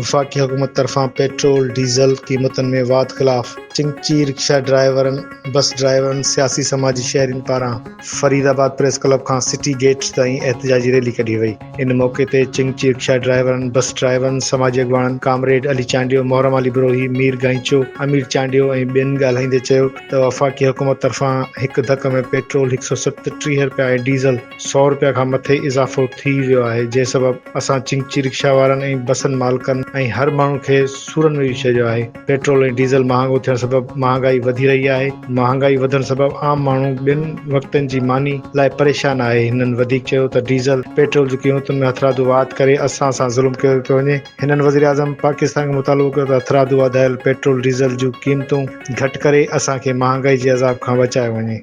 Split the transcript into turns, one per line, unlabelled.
وفاقي حڪومت طرفان پيٽرول، ڊيزل قيمتن ۾ واڌ خلاف چنگچي رڪشا ڊرائيورن، بس ڊرائيورن، سياسي سماجي شهرين پاران فريد آباد پريس ڪلب کان سٽي گيٽ تائين احتجاجي ريلي ڪڍي وئي. ان موقعي تي چنگچي رڪشا ڊرائيورن، بس ڊرائيورن، سماجي اڳواڻن ڪامريڊ علي چانڊيو، محرم علي بروهي، مير گائنچو، امير چانڊيو ۽ ٻين ڳالهائيندي چيو ته وفاقي حڪومت طرفان هڪ ڌڪ ۾ پيٽرول هڪ سئو 37 رپيا ۽ ڊيزل سئو رپيا کان مٿي اضافو ٿي ويو آهي جنهن سبب اسان چنگچي رڪشا وارن ۽ بسن مالڪن ۽ هر ماڻهو کي سورن ۾ وجهي ڇڏيو آهي پيٽرول ۽ ڊيزل مهانگو ٿيڻ سبب مهانگائي وڌي رهي آهي مهانگائي وڌڻ سبب عام ماڻهو ٻن وقتن جي ماني لاء پريشان آهي هنن وڌيڪ چيو ته ڊيزل پيٽرول جي قيمتن ۾ هٿرادو واڌ ڪري اسان سان ظلم ڪيو پيو وڃي هنن وزيراعظم پاڪستان کي مطالبو ڪيو ته هٿرادو واڌايل پيٽرول ڊيزل جون قيمتون گهٽ ڪري اسان کي مهانگائي جي عذاب کان بچايو وڃي.